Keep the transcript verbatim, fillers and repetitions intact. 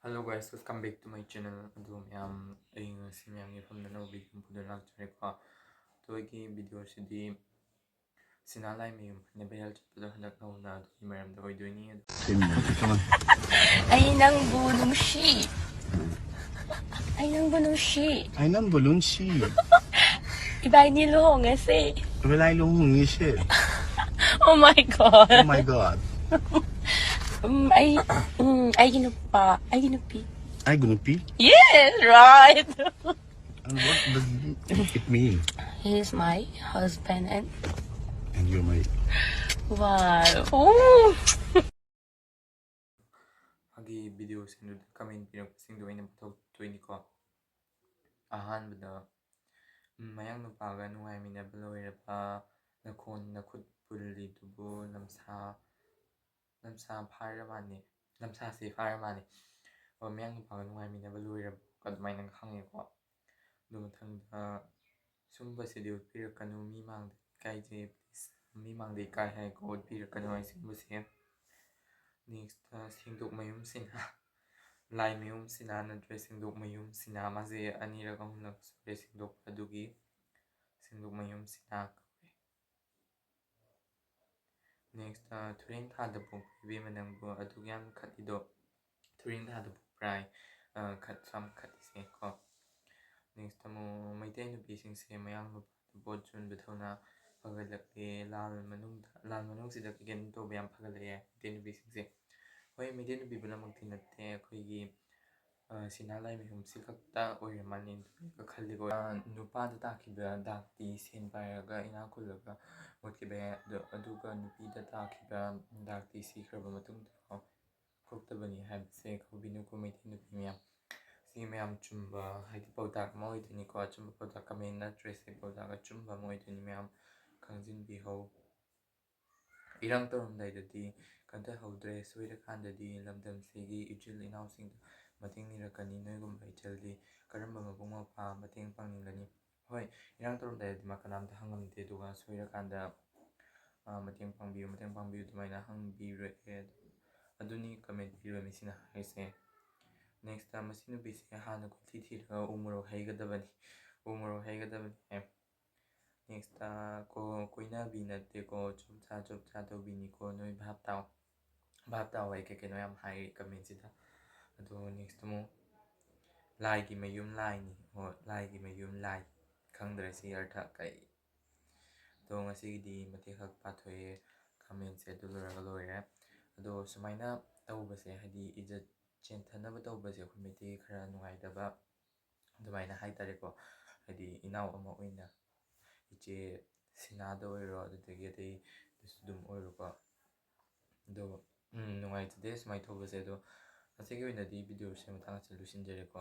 Hello guys, welcome back to my channel. ꯑꯗꯨ ꯃꯌꯥꯝ, ꯑꯩ ꯉꯁꯤ ꯃꯌꯥꯝꯒꯤ ꯃꯐꯝꯗ ꯑꯅꯧꯕ video ꯑꯃ ꯄꯨꯗꯨꯅ ꯂꯥꯛꯆꯔꯦꯀꯣ꯫ ꯑꯗꯣ ꯑꯩꯒꯤ video ꯁꯤꯗꯤ ꯁꯤꯅꯥ ꯂꯥꯏꯃꯌꯨꯝ ꯍꯥꯏꯅ viral ꯆꯠꯄꯗꯣ ꯍꯟꯗꯛ ꯅꯧꯅ ꯑꯗꯨꯒꯤ ꯃꯔꯝꯗ ꯑꯣꯏꯗꯣꯏꯅꯤ꯫ ꯑꯗꯣ ꯑꯩ ꯅꯪꯕꯨ ꯅꯨꯡꯁꯤ꯫ ꯑꯩ ꯅꯪꯕꯨ ꯅꯨꯡꯁꯤ꯫ ꯑꯩ ꯅꯪꯕꯨ ꯅꯨꯡꯁꯤ꯫ ꯏꯕꯥꯏꯅꯤ ꯂꯨꯍꯣꯡꯉꯁꯦ꯫ ꯏꯕꯥꯏꯅꯤ ꯂꯨꯍꯣꯡꯉꯁꯦ꯫ Oh my god. Oh my god. ꯎꯝ, ꯑꯩ, ꯎꯝ, ꯑꯩꯒꯤ ꯅꯨꯄꯥ, ꯑꯩꯒꯤ ꯅꯨꯄꯤ꯫ ꯑꯩꯒꯤ ꯅꯨꯄꯤ? Yes, right. And what does it mean? He is my husband and And you're my wow. Ooh. ꯃꯥꯒꯤ video ꯁꯤꯡꯗꯨꯗ comment ꯄꯤꯔꯛꯄꯁꯤꯡꯗꯣ ꯑꯩꯅ ꯄꯨꯊꯣꯛꯇꯣꯏꯅꯤꯀꯣ꯫ ꯑꯍꯥꯟꯕꯗ, ꯎꯝ, ꯃꯌꯥꯡ ꯅꯨꯄꯥꯒ ꯅꯨꯡꯉꯥꯏꯃꯤꯟꯅꯕ ꯂꯣꯏꯔꯕ, ꯅꯈꯣꯟ ꯅꯈꯨꯠ ꯄꯨꯜꯂꯤꯗꯨꯕꯨ ꯂꯝꯁꯥ, ꯂꯝꯁꯥ ꯐꯥꯔ ꯃꯥꯜꯂꯦ, ꯂꯝꯁꯥꯁꯦ ꯐꯥꯔ ꯃꯥꯜꯂꯦ꯫ ꯑꯣ, ꯃꯌꯥꯡ ꯅꯨꯄꯥꯒ ꯅꯨꯡꯉꯥꯏꯃꯤꯟꯅꯕ ꯂꯣꯏꯔꯕ ꯑꯗꯨꯃꯥꯏꯅ ꯍꯪꯉꯦꯀꯣ꯫ ꯑꯗꯨ ꯃꯊꯪꯗ, ꯁꯨꯝꯕꯁꯤꯗꯤ ꯎꯠꯄꯤꯔꯛꯀꯅꯨ, ꯃꯤ ꯃꯥꯡꯗ ꯏꯀꯥꯏꯖꯩ, please꯫ ꯃꯤ ꯃꯥꯡꯗ ꯏꯀꯥꯏ ꯍꯥꯏꯀꯣ, ꯎꯠꯄꯤꯔꯛꯀꯅꯨ ꯍꯥꯏ ꯁꯤꯒꯨꯝꯕꯁꯦ꯫ Next, ꯁꯦꯡꯗꯣꯛꯃꯌꯨꯝ ꯁꯤꯅꯥ꯫ ꯂꯥꯏꯃꯌꯨꯝ ꯁꯤꯅꯥ ꯅꯠꯇ꯭ꯔꯦ, ꯁꯦꯡꯗꯣꯛꯃꯌꯨꯝ ꯁꯤꯅꯥ꯫ ꯃꯥꯁꯦ ꯑꯅꯤꯔꯛ ꯑꯍꯨꯝꯂꯛ ꯁꯨꯔꯦ ꯁꯦꯡꯗꯣꯛꯄ, ꯑꯗꯨꯒꯤ ꯁꯦꯡꯗꯣꯛꯃꯌꯨꯝ ꯁꯤꯅꯥ ꯀꯧꯋꯦ꯫ Next, ꯊꯨꯔꯦꯟ ꯊꯥꯗ ꯄꯣꯛꯄ ꯏꯕꯦꯝꯃ ꯅꯪꯕꯨ ꯑꯗꯨꯛ ꯌꯥꯝ ꯈꯠꯂꯤꯗꯣ꯫ ꯊꯨꯔꯦꯟ ꯊꯥꯗ ꯄꯣꯛꯄ꯭ꯔꯥ ꯍꯥꯏ, ꯑ, ꯈꯠ-, ꯌꯥꯝ ꯈꯠꯂꯤꯁꯦ ꯀꯣ꯫ Next ꯑꯃꯨꯛ ꯃꯩꯇꯩ ꯅꯨꯄꯤꯁꯤꯡꯁꯦ ꯃꯌꯥꯡ ꯅꯨꯄꯥꯗ ꯄꯣꯠ ꯌꯣꯟꯕ ꯊꯧꯅꯥ ꯐꯒꯠꯂꯛꯂꯦ꯫ ꯂꯥꯟ ꯃꯅꯨꯡꯗ, ꯂꯥꯟ ꯃꯅꯨꯡꯁꯤꯗ ꯀꯩꯅꯣ ꯇꯧꯕ ꯌꯥꯝ ꯐꯒꯠꯂꯛꯑꯦ ꯃꯩꯇꯩ ꯅꯨꯄꯤꯁꯤꯡꯁꯦ꯫ ꯍꯣꯏ, ꯃꯩꯇꯩ ꯅꯨꯄꯤ ꯄꯨꯝꯅꯃꯛꯇꯤ ꯅꯠꯇꯦ, ꯑꯩꯈꯣꯏꯒꯤ, ꯑ, ꯁꯤꯅꯥ ꯂꯥꯏꯃꯌꯨꯝꯁꯤ ꯈꯛꯇ ꯑꯣꯏꯔ ꯃꯥꯜꯂꯦ ꯑꯩꯅ ꯈꯜꯂꯤꯀꯣ꯫ ꯑ, ꯅꯨꯄꯥꯗ ꯇꯥꯈꯤꯕ ꯗꯥꯛꯇꯤ ꯁꯦꯟ ꯄꯥꯏꯔꯒ ꯏꯅꯥꯛ ꯈꯨꯜꯂꯒ ꯃꯨꯠꯈꯤꯕ ꯌꯥꯏ꯫ ꯑꯗꯣ, ꯑꯗꯨꯒ ꯅꯨꯄꯤꯗ ꯇꯥꯈꯤꯕ ꯗꯥꯛꯇꯤ ꯁꯤꯈ꯭ꯔꯕ ꯃꯇꯨꯡꯗꯀꯣ ꯀꯣꯛꯇꯕꯅꯤ ꯍꯥꯏꯕꯁꯦ ꯀꯧꯕꯤꯅꯨꯀꯣ ꯃꯩꯇꯩ ꯅꯨꯄꯤ ꯃꯌꯥꯝ꯫ ꯁꯤ ꯃꯌꯥꯝ ꯆꯨꯝꯕ, ꯍꯥꯏꯗꯤ ꯄꯥꯎꯇꯥꯛ ꯑꯃ ꯑꯣꯏꯗꯣꯏꯅꯤꯀꯣ꯫ ꯑꯆꯨꯝꯕ ꯄꯥꯎꯇꯥꯛ comment ꯅꯠꯇ꯭ꯔꯦꯁꯦ, ꯄꯥꯎꯇꯥꯛ ꯑꯆꯨꯝꯕ ꯑꯃ ꯑꯣꯏꯗꯣꯏꯅꯤ ꯃꯌꯥꯝ, ꯈꯪꯖꯤꯟꯕꯤꯍꯧ꯫ ꯏꯔꯥꯡ ꯇꯧꯔꯝꯗꯥꯏꯗꯗꯤ ꯀꯟꯊꯍꯧꯗ꯭ꯔꯦ, ꯁꯣꯏꯔꯀꯥꯟꯗꯗꯤ ꯂꯝꯗꯝꯁꯤꯒꯤ ꯏꯆꯤꯜ ꯏꯅꯥꯎꯁꯤꯡꯗ ꯃꯇꯦꯡ ꯅꯤꯔꯛꯀꯅꯤ꯫ ꯅꯣꯏꯒꯨꯝꯕ ꯏꯆꯜꯗꯤ ꯀꯔꯝꯕ ꯃꯕꯨꯡ ꯃꯧꯄ꯭ꯋꯥ ꯃꯇꯦꯡ ꯄꯥꯡꯅꯤꯡꯒꯅꯤ? ꯍꯣꯏ, ꯏꯔꯥꯡ ꯇꯧꯔꯝꯗꯥꯏꯗꯗꯤ ꯃꯥ ꯀꯅꯥꯝꯇ ꯍꯪꯉꯝꯗꯦ, ꯑꯗꯨꯒ ꯁꯣꯏꯔꯀꯥꯟꯗ, ꯑ, "ꯃꯇꯦꯡ ꯄꯥꯡꯕꯤꯌꯨ, ꯃꯇꯦꯡ ꯄꯥꯡꯕꯤꯌꯨ" ꯑꯗꯨꯃꯥꯏꯅ ꯍꯪꯕꯤꯔꯛꯑꯦ꯫ ꯑꯗꯨꯅꯤ comment ꯄꯤꯔꯤꯕ ꯃꯤꯁꯤꯅ ꯍꯥꯏꯔꯤꯁꯦ꯫ Next ꯃꯁꯤ ꯅꯨꯄꯤꯁꯦ ꯍꯥꯟꯅ ꯀꯣꯏꯊꯤ ꯊꯤꯔꯒ ꯎ ꯃꯣꯔꯣꯛ ꯍꯩꯒꯗꯕꯅꯤ, ꯎ ꯃꯣꯔꯣꯛ ꯍꯩꯒꯗꯕꯅꯤ ꯍꯥꯏ꯫ Next ꯀꯣ, ꯀꯣꯏꯅꯕꯤ ꯅꯠꯇꯦꯀꯣ, ꯆꯨꯞ ꯆꯥ ꯆꯨꯞ ꯆꯥ ꯇꯧꯕꯤꯅꯤꯀꯣ, ꯅꯣꯏ ꯚꯥꯞ ꯇꯥꯎ, ꯚꯥꯞ ꯇꯥꯎ꯫ ꯑꯩ ꯀꯩ ꯀꯩꯅꯣ ꯌꯥꯝ ꯍꯥꯏꯔꯤ comment ꯁꯤꯗ꯫ ꯑꯗꯣ next ꯑꯃꯨꯛ ꯂꯥꯏꯒꯤ ꯃꯌꯨꯝ ꯂꯥꯏꯅꯤ, ꯍꯣꯏ, ꯂꯥꯏꯒꯤ ꯃꯌꯨꯝ ꯂꯥꯏ, ꯈꯪꯗ꯭ꯔꯦ ꯁꯤ ꯑꯔꯊ ꯀꯩ꯫ ꯑꯗꯣ ꯉꯁꯤꯒꯤꯗꯤ ꯃꯇꯦꯛ ꯈꯛ ꯄꯥꯊꯣꯛꯑꯦ comment ꯁꯦ, ꯑꯗꯨ ꯂꯣꯏꯔꯒ ꯂꯣꯏꯔꯦ꯫ ꯑꯗꯣ ꯁꯨꯃꯥꯏꯅ ꯇꯧꯕꯁꯦ, ꯍꯥꯏꯗꯤ ꯏꯖꯠ ꯆꯦꯟꯊꯅꯕ ꯇꯧꯕꯁꯦ ꯑꯩꯈꯣꯏ ꯃꯩꯇꯩ ꯈꯔ ꯅꯨꯡꯉꯥꯏꯇꯕ ꯑꯗꯨꯃꯥꯏꯅ ꯍꯥꯏꯇꯥꯔꯦꯀꯣ꯫ ꯍꯥꯏꯗꯤ ꯏꯅꯥꯎ ꯑꯃ ꯑꯣꯏꯅ ꯏꯆꯦ ꯁꯤꯅꯥꯗ ꯑꯣꯏꯔꯣ, ꯑꯗꯨꯗꯒꯤ ꯑꯇꯩꯗꯁꯨ ꯑꯗꯨꯝ ꯑꯣꯏꯔꯣꯀꯣ꯫ ꯑꯗꯣ ꯎꯝ, ꯅꯨꯡꯉꯥꯏꯖꯗꯦ ꯁꯨꯃꯥꯏꯅ ꯇꯧꯕꯁꯦ꯫ ꯑꯗꯣ ꯉꯁꯤꯒꯤ ꯑꯣꯏꯅꯗꯤ video ꯁꯦ ꯃꯇꯥꯡ ꯑꯁꯤꯗ ꯂꯣꯏꯁꯤꯟꯖꯔꯦꯀꯣ꯫